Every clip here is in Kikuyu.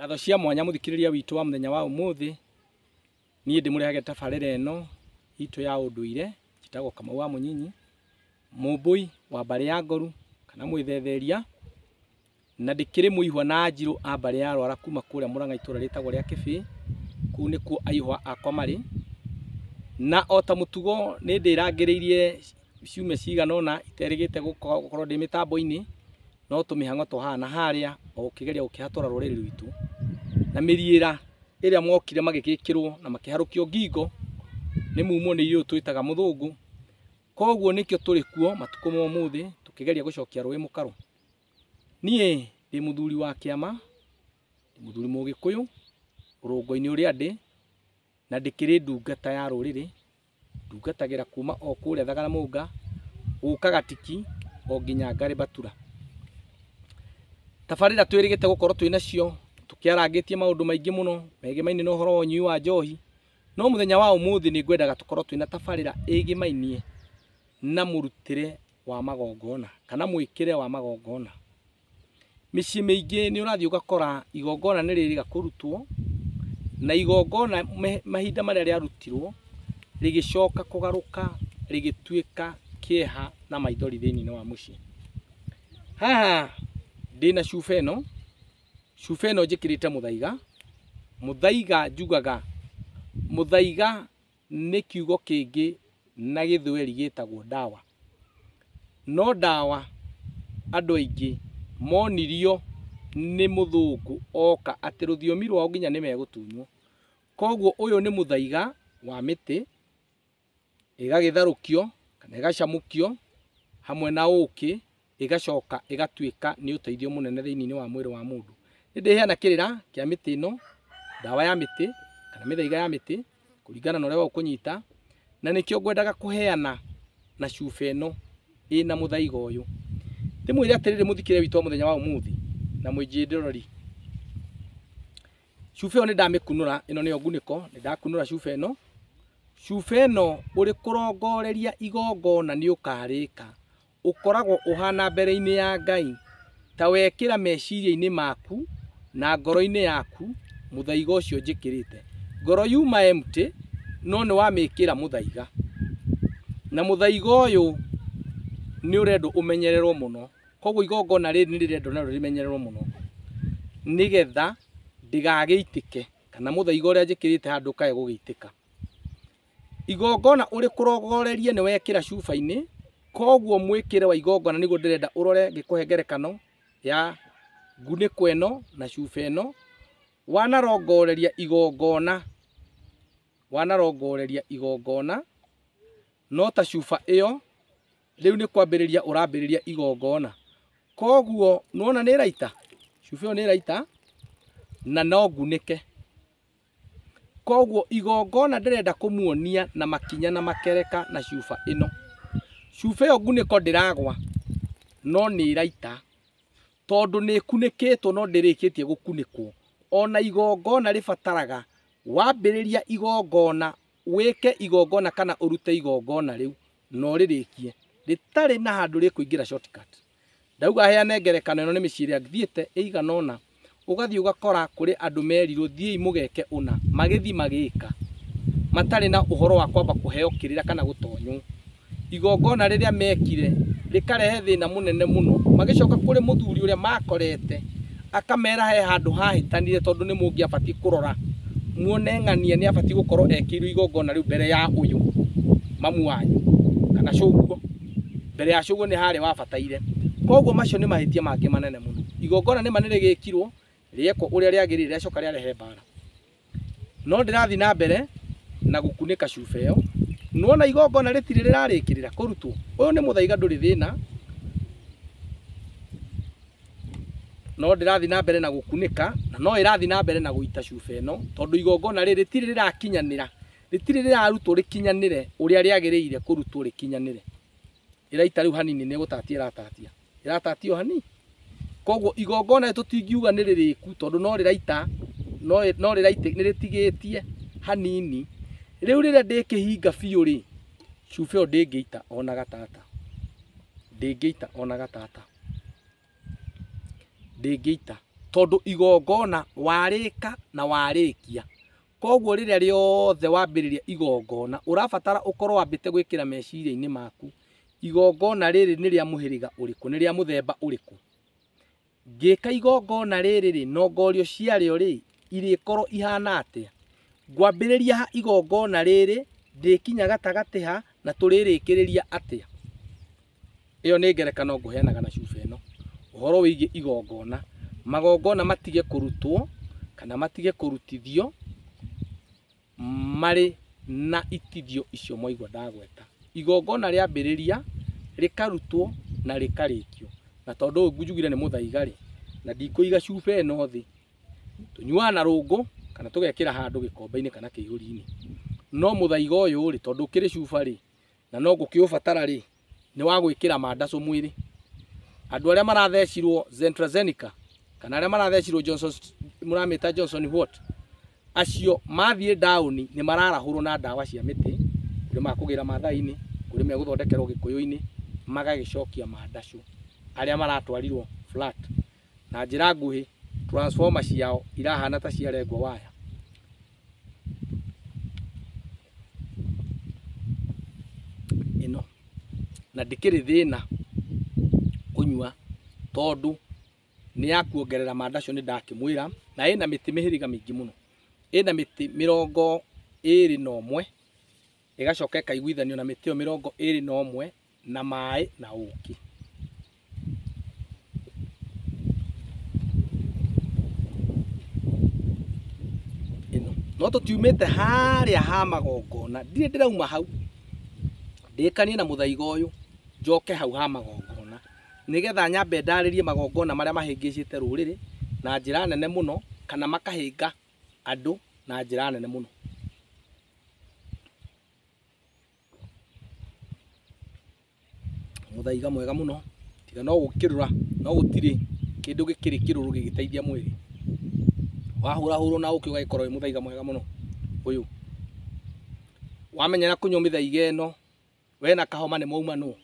Ngatho cia mwanya mũthikĩrĩria witũ wa mũthenya wa ũmũthĩ, niĩ ndĩmũrehagĩra tabarĩra ĩno itũ ya ũndũire, njĩtagwo Kamau wa Mũnyinyi, mũmbũi wa mbarĩ ya Ngoru kana mwĩthetheria, na ndĩkĩrĩ mũihwa na anjirũ a mbarĩ ya Rwara kuma kũrĩa Mũrang'a itũra rĩtagwo rĩa Kĩbĩĩ, kũu nĩkuo aihwa akwa marĩ. Na o ta mũtugo nĩ ndĩrangĩrĩirie ciumia cigana ũna iterĩgĩte gũkorwo ndĩ mĩtambo-inĩ, no tũmĩhang'o twa haha na harĩa o gũkĩgeria gũkĩhatũra rũrĩrĩ rwitũ. Na mĩriĩra ĩrĩa mokire magĩgĩkĩrwo na makĩharũkio ngingo nĩ mumo nĩ ithuĩ twĩtaga mũthũngũ. Koguo nĩkĩo tũrĩ kuo matukũ ma ũmũthĩ tũkĩgeria gũcokia rũĩ mũkaro. Niĩ ndĩ mũthuri wa kĩama, ndĩ mũthuri mũgĩkũyũ, ũrũngo-inĩ ũrĩa ndĩ, na ndĩkĩrĩ ndungata ya rũrĩrĩ, ndungatagĩra kuma o kũrĩa Thagaramũnga, gũka Gatiki, o nginya Ngarĩbatura. Tabarĩra twĩrĩgĩte gũkorwo twĩ nacio, tũkĩarangĩtie maũndũ maingĩ mũno megemainie na ũhoro wa ũnyui wa njohi, no mũthenya wa ũmũthĩ nĩ ngwendaga tũkorwo twĩna tabarĩra ĩgĩmainie na mũrutĩre wa magongona kana mwĩkĩre wa magongona. Mĩciĩ mĩingĩ nĩ ũrathiĩ ũgakora igongona nĩ rĩrĩga kũrutwo, na igongona mahinda marĩa rĩarutirwo rĩgĩcoka kũgarũka rĩgĩtuĩka kĩeha na maithori thĩinĩ wa mũciĩ. Haha ndĩna cuba ĩno, cuba ĩno njĩkĩrĩte mũthaiga, mũthaiga njugaga, mũthaiga nĩ kiugo kĩngĩ na gĩthweri gĩtagwo ndawa. No ndawa andũ aingĩ monirio nĩ mũthũngũ oka atĩ rũthiomi rwao nginya nĩ megũtunywo. Koguo ũyũ nĩ mũthaiga wa mĩtĩ, ĩgagĩtherũkio kana ĩgacamũkio hamwe na ũkĩ, ĩgacoka ĩgatuĩka nĩ ũteithio mũnene thĩinĩ wa mwĩrĩ wa mũndũ. Nĩ ndĩheana kĩrĩra kĩa mĩtĩ ĩno, ndawa ya mĩtĩ kana mĩthaiga ya mĩtĩ kũringana na ũrĩa ũkũnyita, na nĩkĩo ngwendaga kũheana na cuba ĩno ĩna mũthaiga ũyũ. Ndĩmwĩre atĩrĩrĩ mũthikĩrĩria witũ wa mũthenya wa ũmũthĩ na mwĩnjĩndorori, cuba ĩyo nĩ ndamĩkunũra, ĩno nĩyo ngunĩko, nĩ ndakunũra cuba ĩno. Cuba ĩno ũrĩ kũrongoreria igongona nĩ ũkarĩka, ũkoragwo ũhana mbere-inĩ ya Ngai ta wekĩra meciria-inĩ maku na ngoro-inĩ yaku mũthaiga ũcio njĩkĩrĩte. Ngoro yuma empty, no nĩ wamĩkĩra mũthaiga, na mũthaiga ũyũ nĩ ũrendwo ũmenyererwo mũno. Koguo igongona rĩrĩ nĩ rĩrendwo narĩo rĩmenyererwo mũno nĩgetha ndĩgagĩitĩke kana mũthaiga ũrĩa njĩkĩrĩte haha ndũkae gũgĩitĩka. Igongona ũrĩ kũrongoreria nĩ wekĩra cuba-inĩ, koguo mwĩkĩre wa igongona nĩguo ndĩrenda ũrore ngĩkũhe ngerekano ya ngunĩko ĩno na cuba ĩno. Wanarongoreria igongona, wanarongoreria igongona, no ta cuba ĩyo rĩu nĩ kwambĩrĩria ũrambĩrĩria igongona. Koguo nĩwona nĩ ĩraita, cuba ĩyo nĩ ĩraita na no ngunĩke. Koguo igongona ndĩrenda kũmuonia na makinya na makereka na cuba ĩno. Cuba ĩyo ngunĩko ndĩragwa no nĩ ĩraita, tondũ nĩ ĩkunĩkĩtwo no ndĩrĩkĩtie gũkunĩkwo. Ona igongona rĩbataraga wambĩrĩria igongona, wĩke igongona kana ũrute igongona rĩu na ũrĩrĩkie rĩtarĩ na handũ rĩkũingĩra shortcut. Ndauga heane ngerekano ĩno nĩ mĩciĩ ĩrĩa thiĩte ĩigana ũna, ũgathiĩ ũgakora kũrĩ andũ merirwo thiĩi mũgeke ũna, magĩthiĩ magĩka matarĩ na ũhoro wa kwamba kũheo kĩrĩra kana gũtonywo. Igongona rĩrĩa mekire rĩkarehe thĩna mũnene mũno, magĩcoka kũrĩ mũthuri ũrĩa makorete akamera he handũ hahĩtanire, tondũ nĩ mũngĩabatiĩ kũrora muone ng'ania nĩ abatiĩ gũkorwo ekĩirwo igongona rĩu mbere ya ũyũ mamu wanyu kana cũguo, mbere ya cũguo nĩ harĩ wabataire. Koguo macio nĩ mahĩtia mangĩ manene mũno. Igongona nĩ ma nĩ rĩgĩkirwo, rĩekwo ũrĩa rĩagĩrĩire, rĩacoka rĩarehe mbara. No ndĩrathiĩ na mbere na gũkunĩka cuba ĩyo. Nĩwona igongona rĩtirĩ rĩrarĩkĩrĩra kũrutwo. Ũyũ nĩ mũthaiga ndũrĩ thĩna, no ndĩrathiĩ na mbere na gũkunĩka, na no ĩrathiĩ na mbere na gũita cuba ĩno, tondũ igongona rĩrĩ rĩtirĩ rĩrakinyanĩra, rĩtirĩ rĩrarutwo rĩkinyanĩre ũrĩa rĩagĩrĩire kũrutwo rĩkinyanĩre. Ĩraita rĩu hanini nĩ gũtatia ĩratatia, ĩratatia o hanini. Koguo igongona tũtingiuga nĩ rĩrĩku tondũ no rĩraita, no rĩraita, nĩ rĩtigĩtie hanini. Rĩu rĩrĩa ndĩkĩhinga biũ rĩ, cuba ĩyo ndĩngĩita ona gatata, ndĩngĩita ona gatata, ndĩngĩita. Tondũ igongona warĩka na warĩkia. Koguo rĩrĩa rĩothe wambĩrĩria igongona ũrabatara ũkorwo wambĩte gwĩkĩra meciria-inĩ maku igongona rĩrĩ nĩ rĩa mũhĩrĩga ũrĩkũ, nĩ rĩa mũthemba ũrĩkũ. Ngĩka igongona rĩrĩ rĩ, nongorio ciarĩo rĩ irĩkorwo ihana atĩa. Ngwambĩrĩria ha igongona rĩrĩ, ndĩkinya gatagatĩ ha, na tũrĩrĩkĩrĩria atĩa. Ĩyo nĩ ngerekano ngũheanaga na cuba ĩno ũhoro wĩgiĩ igongona. Magongona matige kũrutwo kana matige kũrutithio marĩ na itithio icio mwaigua ndagweta. Igongona rĩambĩrĩria rĩkarutwo na rĩkarĩkio. Na tondũ ũyũ njugire nĩ mũthaiga rĩ, na ndikũiga cuba ĩno thĩ, tũnyuaga na rũngũ kana tũgekĩra handũ gĩkombe-inĩ kana kĩihũri-inĩ. No mũthaiga ũyũ rĩ, tondũ ũkĩrĩ cuba rĩ, na no ngũkĩũbatara rĩ, nĩ wa gwĩkĩra mandacũ mwĩrĩ. Andũ arĩa marathecirwo AstraZeneca kana arĩa marathecirwo Johnson, mũramĩta Johnson what, acio mathiĩ ndaũni nĩ mararahũrwo na ndawa cia mĩtĩ, kũrĩ makũgĩra Maathai-inĩ, kũrĩ megũthondekerwo Gĩkũyũ-inĩ, magagĩcokia mandacũ. Arĩa maratwarirwo flat na njĩra nguhĩ, transformer ciao irahana ta ciarengwo waya. Ĩno na ndĩkĩrĩ thĩna kũnyua tondũ nĩ ya kuongerera mandacũ, nĩ ndakĩmwĩra, na ĩna mĩtĩ mĩhĩrĩga mĩingĩ mũno. Ĩna mĩtĩ 21, ĩgacoka ĩkaiguithanio na mĩtĩ ĩyo 21 na maĩ na ũkĩ. Ĩno no tũtiumĩte harĩa ha magongona, ndirĩ ndĩrauma hau, ndĩkanie na mũthaiga ũyũ njoke hau ha magongona nĩgetha nyambe ndarĩrie magongona marĩa mahĩngĩcĩte rũrĩrĩ na njĩra nene mũno, kana makahĩnga andũ na njĩra nene mũno. Mũthaiga mwega mũno, tiga no gũkĩrũra, no gũtirĩ kĩndũ gĩkĩrĩ kĩrũrũ gĩgĩteithia mwĩrĩ. Wahũrahũrwo na ũkĩ ũgagĩkorwo wĩ mũthaiga mwega mũno ũyũ. Wamenyera kũnyua mĩthaiga ĩno, we na kahoma nĩ mwaumanwo.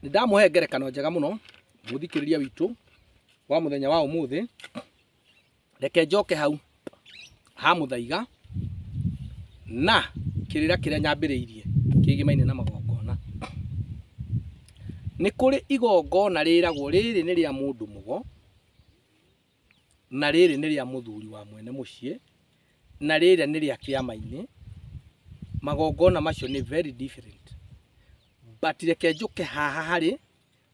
Nĩ ndamũhe ngerekano njega mũno mũthikĩrĩria witũ wa mũthenya wa ũmũthĩ. Reke njoke hau ha mũthaiga na kĩrĩra kĩrĩa nyambĩrĩirie kĩgĩmaine na magongona. Nĩ kũrĩ igongona rĩragwo rĩrĩ nĩ rĩa mũndũ mũgo, na rĩrĩ nĩ rĩa mũthuri wa mwene mũciĩ, na rĩrĩa nĩ rĩa kĩama-inĩ. Magongona macio nĩ very different. But reke njũke haha harĩ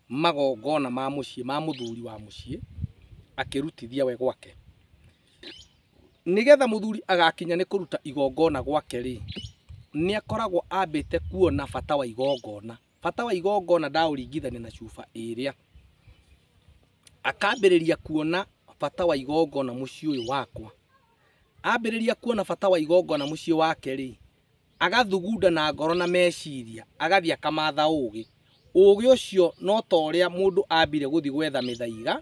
magongona ma mũciĩ, ma mũthuri wa mũciĩ akĩrutithia we gwake. Nĩgetha mũthuri agakinya nĩ kũruta igongona gwake rĩ, nĩ akoragwo ambĩte kuona bata wa igongona. Bata wa igongona ndaũringithania na cuba ĩrĩa. Akambĩrĩria kuona bata wa igongona mũciĩ ũyũ wakwa. Ambĩrĩria kuona bata wa igongona mũciĩ wake rĩ, agathugunda na ngoro na meciria, agathiĩ akamatha ũgĩ. Ũgĩ ũcio no ta ũrĩa mũndũ ambire gũthiĩ gwetha mĩthaiga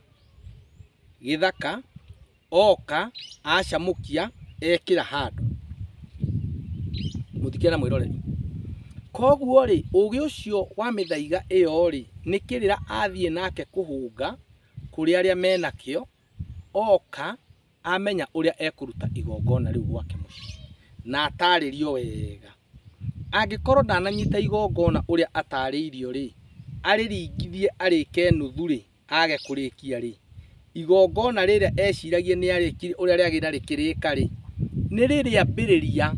gĩthaka, oka acamũkia ekĩra handũ. Mũthikĩrĩria na mwĩroreri. Koguo rĩ, ũgĩ ũcio wa mĩthaiga ĩyo rĩ, nĩ kĩrĩra athiĩ nake kũhũnga kũrĩ arĩa menakĩo, oka amenya ũrĩa ekũruta igongona rĩu gwake mũciĩ na atarĩrio wega. Angĩkorwo ndananyita igongona ũrĩa atarĩirio rĩ, arĩringithie arĩke nuthu rĩ, age kũrĩkia rĩ, igongona rĩrĩa eciragia nĩ arĩkirie ũrĩa rĩagĩrĩire rĩkĩrĩka rĩ, nĩ rĩrĩambĩrĩria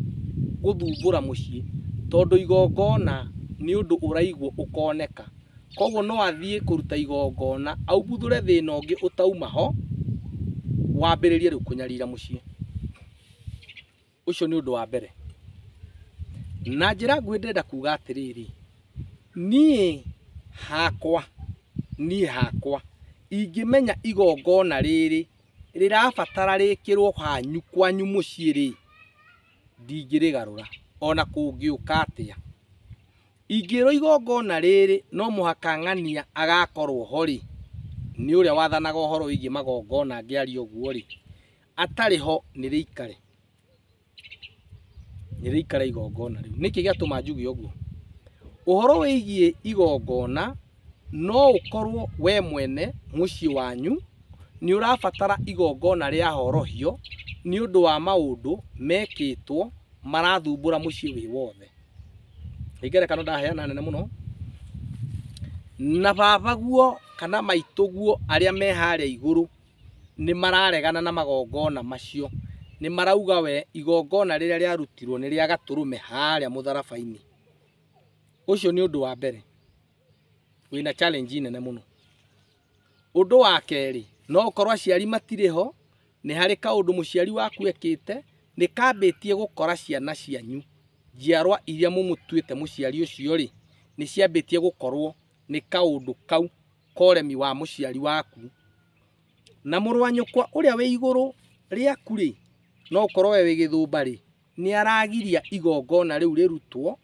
gũthumbũra mũciĩ, tondũ igongona nĩ ũndũ ũraigwo ũkoneka. Koguo no athiĩ kũruta igongona aumbuthũre thĩna ũngĩ ũtauma ho, wambĩrĩrie rĩu kũnyarira mũciĩ. Ũcio nĩ ũndũ wa mbere. Na njĩra nguhĩ ndĩrenda kuga atĩrĩrĩ, niĩ hakwa ingĩmenya igongona rĩrĩ rĩrabatara rĩkĩrwo hanyu kwanyu mũciĩ rĩ, ndingĩrĩgarũra ona kũngĩũka atĩa. Ingĩrwo igongona rĩrĩ no mũhaka ng'ania agakorwo ho rĩ, nĩ ũrĩa wathanaga ũhoro wĩgiĩ magongona ngĩaria ũguo rĩ, atarĩ ho nĩ rĩikare, nĩ rĩikare igongona rĩu. Nĩkĩ gĩatũma njuge ũguo? Ũhoro wĩgiĩ igongona no ũkorwo we mwene mũciĩ wanyu nĩ ũrabatara igongona rĩa horohio nĩ ũndũ wa maũndũ mekĩtwo marathumbũra mũciĩ wĩ wothe. Nĩ ngerekano ndaheana nene mũno. Na baba guo kana maitũ guo arĩa me harĩa igũrũ nĩ mararegana na magongona macio. Nĩ marauga we igongona rĩrĩa rĩarutirwo nĩ rĩa gatũrũme harĩa mũtharaba-inĩ. Ũcio nĩ ũndũ wa mbere wĩna challenge nene mũno. Ũndũ wa kerĩ, no ũkorwo aciari matirĩ ho, nĩ harĩ kaũndũ mũciari waku ekĩte nĩ kambĩtie gũkora ciana cianyu. Njiarwa iria mũmũtuĩte mũciari ũcio rĩ, nĩ ciambĩtie gũkorwo nĩ kaũndũ kau ka ũremi wa mũciari waku. Na mũrũ wa nyũkwa ũrĩa wĩ igũrũ rĩaku rĩ, no ũkorwo we wĩ gĩthũmba rĩ, nĩ aragiria igongona rĩu rĩrutwo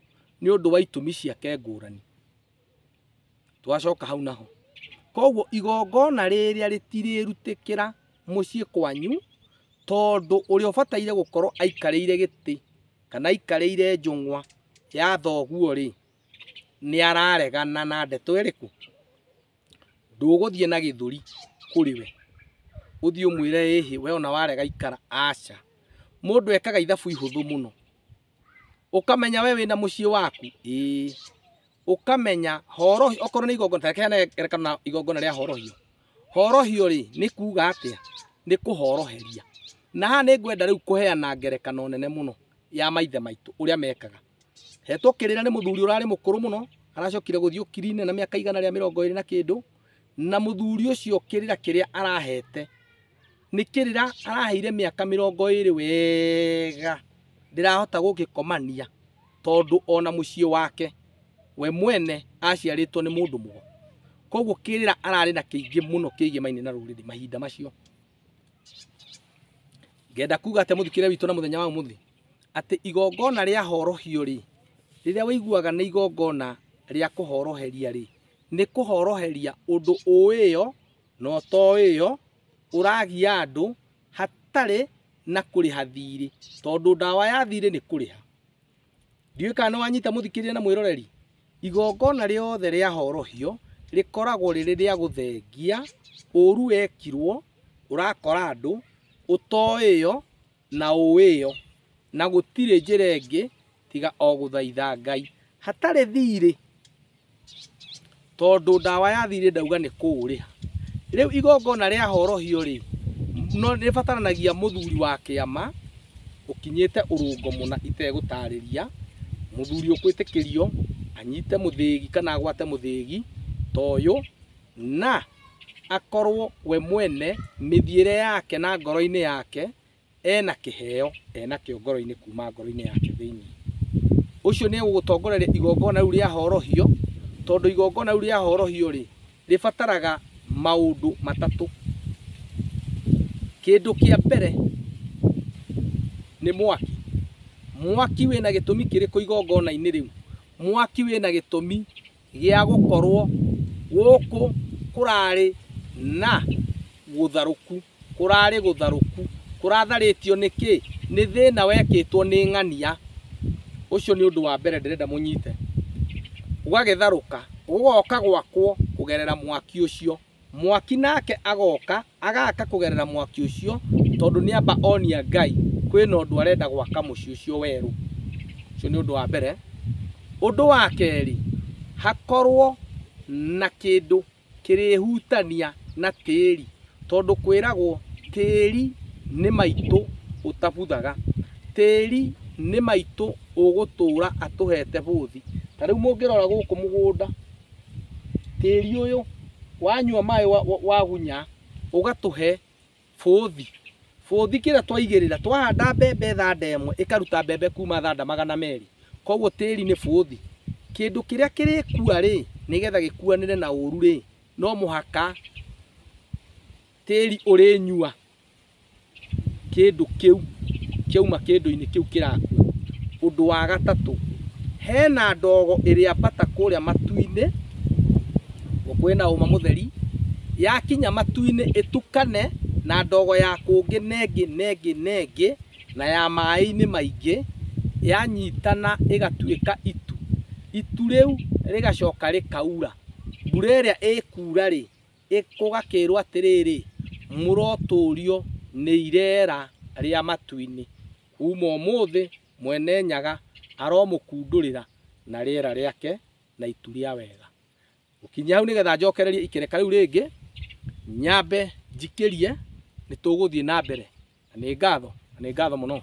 nĩ ũndũ wa itũmi ciake ngũrani. Twacoka hau naho. Koguo igongona rĩrĩa rĩtirĩrutĩkĩra mũciĩ kwanyu tondũ ũrĩa ũbataire gũkorwo aikarĩire gĩtĩ kana aikarĩire njũng'wa ya thoguo rĩ, nĩ araregana na ndeto ĩrĩkũ? Ndũgũthiĩ na gĩthũri kũrĩ we ũthiĩ ũmwĩre ĩhĩ we ona warega ikara, aca. Mũndũ ekaga ithabu ihũthũ mũno. Ũkamenya we wĩna mũciĩ waku, ĩĩ. Ũkamenya horohio, okorwo nĩ igongona, ta reke heane ngerekano na igongona rĩa horohio. Horohio rĩ, nĩ kuga atĩa? Nĩ kũhoroheria. Na haha nĩ ngwenda rĩu kũheana ngerekano nene mũno ya maithe maitũ ũrĩa mekaga. Hetwo kĩrĩra nĩ mũthuri ũrarĩ mũkũrũ mũno, aracokire gũthiĩ ũkiri-inĩ na mĩaka 120 na kĩndũ, na mũthuri ũcio kĩrĩra kĩrĩa arahete nĩ kĩrĩra araheire mĩaka 20 wega, ndĩrahota gũgĩkomania tondũ ona mũciĩ wake we mwene aciarĩtwo nĩ mũndũ mũgo. Koguo kĩrĩra ararĩ na kĩingĩ mũno kĩgemaine na rũrĩrĩ mahinda macio. Ngenda kuga atĩ mũthikĩrĩria witũ na mũthenya wa ũmũthĩ, atĩ igongona rĩa horohio rĩ, rĩrĩa ũiguaga nĩ igongona rĩa kũhoroheria rĩ, nĩ kũhoroheria ũndũ ũĩyo na ũtoĩyo ũragia andũ hatarĩ na kũrĩha thirĩ, tondũ ndawa ya thirĩ nĩ kũrĩha. Ndiũĩ kana nĩ wanyita mũthikĩrĩria na mwĩroreri. Igongona rĩothe rĩa horohio rĩkoragwo rĩrĩ rĩa gũthengia ũru wekirwo ũrakora andũ ũtoĩyo na ũĩyo, na gũtirĩ njĩra ĩngĩ tiga o gũthaitha Ngai hatarĩ thirĩ, tondũ ndawa ya thirĩ ndauga nĩ kũũrĩha. Rĩu igongona rĩa horohio rĩ, no rĩbataranagia mũthuri wa kĩama ũkinyĩte ũrũngo mũna itegũtarĩria, mũthuri ũkwĩtĩkĩrio anyite mũthĩgi kana agwate mũthĩgi ta ũyũ, na akorwo we mwene mĩthiĩre yake na ngoro-inĩ yake ena kĩheo, ena kĩo ngoro-inĩ kuma ngoro-inĩ yake thĩinĩ. Ũcio nĩ egũgũtongoreria igongona rĩu rĩa horohio, tondũ igongona rĩu rĩa horohio rĩ, rĩbataraga maũndũ matatũ. Kĩndũ kĩa mbere nĩ mwaki. Mwaki wĩna gĩtũmi kĩrĩkũ igongona-inĩ rĩu? Mwaki wĩna gĩtũmi gĩa gũkorwo gũkũ kũrarĩ na gũtharũku, kũrarĩ gũtharũku, kũratharĩtio nĩ kĩ? Nĩ thĩna wekĩtwo nĩ ng'ania. Ũcio nĩ ũndũ wa mbere ndĩrenda mũnyite. Gũgagĩtharũka, gũgoka gwakwo kũgerera mwaki ũcio. Mwaki nake agoka agaka kũgerera mwaki ũcio, tondũ nĩ amba onia Ngai kwĩna ũndũ arenda gwaka mũciĩ ũcio werũ. Ũcio nĩ ũndũ wa mbere. Ũndũ wa kerĩ, hakorwo na kĩndũ kĩrĩhutania na tĩri, tondũ kwĩragwo tĩri nĩ maitũ ũtabuthaga, tĩri nĩ maitũ ũgũtũra atũhete bũthi. Ta rĩu mũngĩrora gũkũ mũgũnda, tĩri ũyũ wanyua maĩ wagunya ũgatũhe bũthi. Bũthi kĩrĩa twaigĩrĩra, twahanda mbembe thanda ĩmwe ĩkaruta mbembe kuma thanda 200. Koguo tĩri nĩ bũthi. Kĩndũ kĩrĩa kĩrĩkua rĩ, nĩgetha gĩkuanĩre na ũru rĩ, no mũhaka tĩri ũrĩnyua kĩndũ kĩu kĩauma kĩndũ-inĩ kĩu kĩrakua. Ũndũ wa gatatũ, hena ndogo ĩrĩa ambata kũrĩa matu-inĩ, kwĩna ũma mũtheri, yakinya matu-inĩ ĩtukane na ndogo ya kũngĩ nengĩ nengĩ nengĩ na ya maĩ-inĩ maingĩ, yanyitana ĩgatuĩka itu. Itu rĩu rĩgacoka rĩkaura. Mbura ĩrĩa ĩkura rĩ, gũgakĩrwo atĩrĩrĩ, mũrotũrio nĩ irera rĩa matu-inĩ. Kuma ũmũthĩ Mwene Nyaga aromũkundũrĩra na rĩera rĩake na itu rĩa wega. Gũkinyia hau nĩgetha njokererie ikereka rĩu rĩngĩ, nyambe njikĩrie, nĩ tũgũthiĩ na mbere. Na nĩ ngatho, na nĩ ngatho mũno.